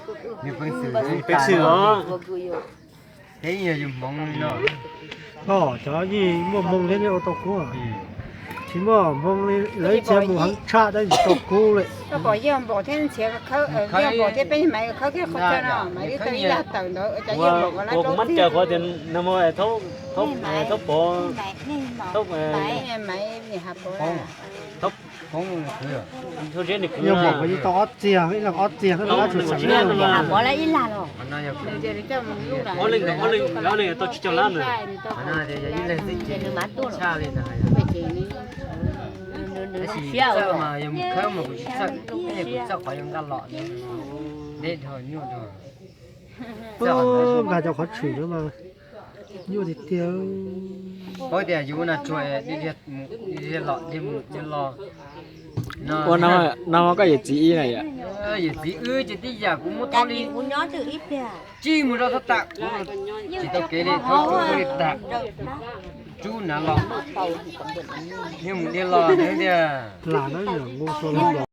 Nws peev xwm os. Peb yog yus hmoov no. Cov yeej muaj hmoo thiab yeej ua tau kub. Tsis muaj hmoo li lawv txia mus heev tshaj tab sis tau kub lawm. Koj pom yog npaum thiab ntxhiav khawb, yog npaum thiab peb maiv khawb kiag qhov chaw no, maiv li tau ib yam tawm ntawd. Kuv muab raws qhov tias no thaub pov, thaub, thaub zeb nws kwv, thaub zeb nws kwv. Yog npaum kuv yeej tau ob txiag, ib leeg ob txiag, ib leeg ob txhiab xwb. Ob leeg, ob leeg tau tsib caug lab ntawd. Tshaj li ntawd. Tab sis txawj mas yog mus khawb mas kuv tsis txawj, kuv txawj qhov yog nkaj los deb dhau nyuaj dhau. Nkag cov qhov tshwm na mas nyuaj tiag tiag. Paub tias yus ua nas tsuag, dhia los dhia mus dhia los. Ua no koj yawm txiv ib na yom? Yawm txiv wb ces tib yam kuv muab thaub li tsij mus rau thaj tam, tsis tau kev li, thaub tsub li tam, tsub nav los, dhia mus dhia los tiag.